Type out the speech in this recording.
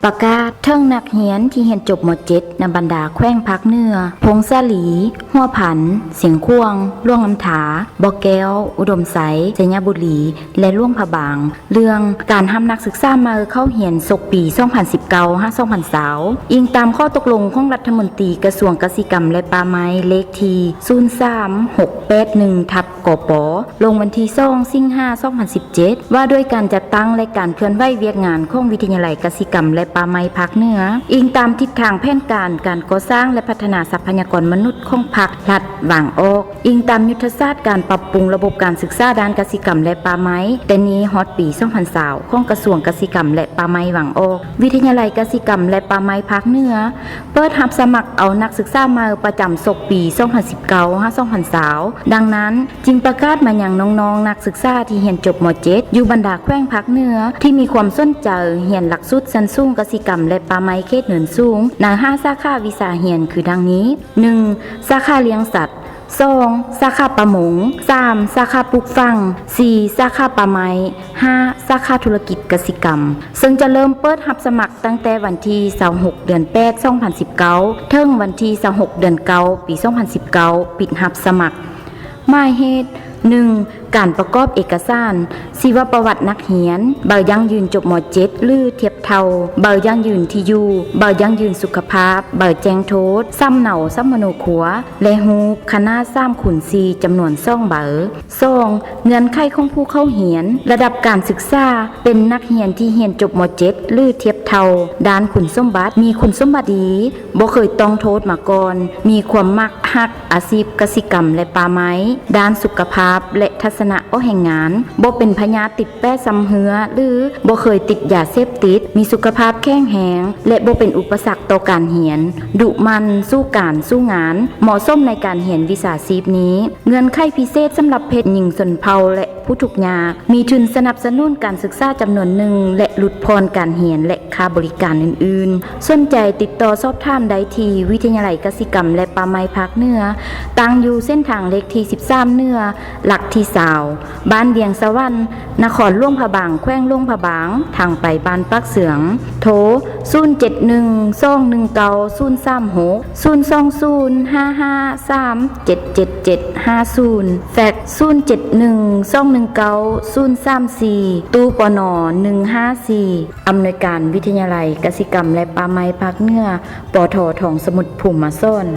ປະກາດເຖິງນັກຮຽນທີ່ຮຽນຈົບ ມ.ເຈັດ ໃນບັນດາແຂວງພາກເໜືອ ຜົ້ງສາລີ, ຫົວພັນ, ຊຽງຂວາງ, ຫຼວງນ້ຳທາ, ບໍ່ແກ້ວ, ອຸດົມໄຊ, ໄຊຍະບູລີ ແລະ ຫຼວງພະບາງ ເລື່ອງການຮັບນັກສຶກສາໃໝ່ເຂົ້າຮຽນສົກປີສອງພັນສິບເກົ້າ ຫາ ສອງພັນຊາວ ອີງຕາມຂໍ້ຕົກລົງຂອງລັດຖະມົນຕີກະຊວງກະສິກຳ ແລະ ປ່າໄມ້ ເລກທີ ສູນສາມຫົກແປດໜຶ່ງ ທັບ ກປ ລົງວັນທີສອງ ສິງຫາ ສອງພັນສິບເຈັດ ວ່າດ້ວຍການຈັດຕັ້ງ ແລະ ການເຄື່ອນໄຫວວຽກງານຂອງວິທະຍາໄລກະສິກຳ ແລະ ປ່າໄມ້ພາກເໜືອ, ອີງຕາມທິດທາງແຜນການການກໍ່ສ້າງ ແລະ ພັດທະນາຊັບພະຍາກອນມະນຸດຂອງພັກລັດວາງອອກ, ອີງຕາມຍຸດທະສາດການປັບປຸງລະບົບການສຶກສາດ້ານກະສິກຳ ແລະ ປ່າໄມ້ ແຕ່ນີ້ຮອດປີສອງພັນຊາວ ຂອງກະຊວງກະສິກຳ ແລະ ປ່າໄມ້ວາງອອກ. ວິທະຍາໄລກະສິກຳ ແລະ ປ່າໄມ້ພາກເໜືອ ເປີດຮັບສະໝັກເອົານັກສຶກສາໃໝ່ປະຈຳສົກປີສອງພັນສິບເກົ້າ ຫາ ສອງພັນຊາວ ດັ່ງນັ້ນ ຈຶ່ງປະກາດມາຍັງນ້ອງໆນັກສຶກສາທີ່ຮຽນຈົບ ມ.ເຈັດ ຢູ່ບັນດາແຂວງພາກເໜືອ ທີ່ມີຄວາມສົນໃຈຮຽນຫຼັກສູດຊັ້ນສູງກະສິກຳ ແລະ ປ່າໄມ້ເຂດເນີນສູງ ໃນຫ້າສາຂາວິຊາຮຽນຄືດັ່ງນີ້: ໜຶ່ງ ສາຂາລ້ຽງສັດ, ສອງ ສາຂາປະມົງ, ສາມ ສາຂາປູກຝັງ, ສີ່ ສາຂາປ່າໄມ້, ຫ້າ ສາຂາທຸລະກິດກະສິກຳ ເຊິ່ງຈະເລີ່ມເປີດຮັບສະໝັກຕັ້ງແຕ່ວັນທີຊາວຫົກ ເດືອນແປດ ສອງພັນສິບເກົ້າ ເຖິງວັນທີຊາວຫົກ ເດືອນເກົ້າ ປີສອງພັນສິບເກົ້າ ປິດຮັບສະໝັກ. ໝາຍເຫດ: ໜຶ່ງ ການປະກອບເອກະສານ ຊີວະປະຫວັດນັກຮຽນ, ໃບຢັ້ງຢືນຈົບ ມ.ເຈັດ ຫຼື ທຽບເທົ່າ, ໃບຢັ້ງຢືນທີ່ຢູ່, ໃບຢັ້ງຢືນສຸຂະພາບ, ໃບແຈ້ງໂທດ, ສຳເນົາສຳມະໂນຄົວ ແລະ ຮູບຂະໜາດສາມຄູນສີ່ ຈຳນວນສອງໃບ. ສອງ ເງື່ອນໄຂຂອງຜູ້ເຂົ້າຮຽນ: ລະດັບການສຶກສາ ເປັນນັກຮຽນທີ່ຮຽນຈົບ ມ.ເຈັດ ຫຼື ທຽບເທົ່າ, ດ້ານຄຸນສົມບັດ ມີຄຸນສົມບັດດີ, ບໍ່ເຄີຍຕ້ອງໂທດມາກ່ອນ, ມີຄວາມມັກຮັກອາຊີບກະສິກຳ ແລະ ປ່າໄມ້, ດ້ານສຸຂະພາບ ແລະ ທັດສະນະອອກແຮງງານ, ບໍ່ເປັນພະຍາດຕິດແປຊຳເຮື້ອ ຫຼື ບໍ່ເຄີຍຕິດຢາເສບຕິດ, ມີສຸຂະພາບແຂງແຮງ ແລະ ບໍ່ເປັນອຸປະສັກຕໍ່ການຮຽນ, ດຸໝັ່ນສູ່ການສູ່ງານ, ເໝາະສົມໃນການຮຽນວິຊາຊີບນີ້. ເງື່ອນໄຂພິເສດສຳລັບເພດຍິງຊົນເຜົ່າ ແລະ ຜູ້ທຸກຍາກ, ມີທຶນສະໜັບສະໜູນການສຶກສາຈຳນວນໜຶ່ງ ແລະ ຫຼຸດຜ່ອນການຮຽນ ແລະ ຄ່າບໍລິການອື່ນໆ. ສົນໃຈຕິດຕໍ່ສອບຖາມໄດ້ທີ່ວິທະຍາໄລກະສິກຳ ແລະ ປ່າໄມ້ພາກເໜືອ, ຕັ້ງຢູ່ເສັ້ນທາງເລກທີສິບສາມເໜືອ ຫຼັກທີຊາວ ບ້ານວຽງສະຫວັນ, ນະຄອນຫຼວງພະບາງ, ແຂວງຫຼວງພະບາງ, ທາງໄປບ້ານປາກເຊືອງ. ໂທ ສູນເຈັດໜຶ່ງ ສອງໜຶ່ງເກົ້າ ສູນສາມຫົກ, ສູນສອງສູນ ຫ້າຫ້າສາມ ເຈັດເຈັດເຈັດ ຫ້າສູນ, ແຟກ ສູນເຈັດໜຶ່ງ ສອງໜຶ່ງເກົ້າ ສູນສາມສີ່, ຕູ້ ປນ ໜຶ່ງຫ້າສີ່. ອຳນວຍການວິທະຍາໄລກະສິກຳ ແລະ ປ່າໄມ້ພາກເໜືອ ປທ ທອງສະໝຸດ ພູມມະສອນ.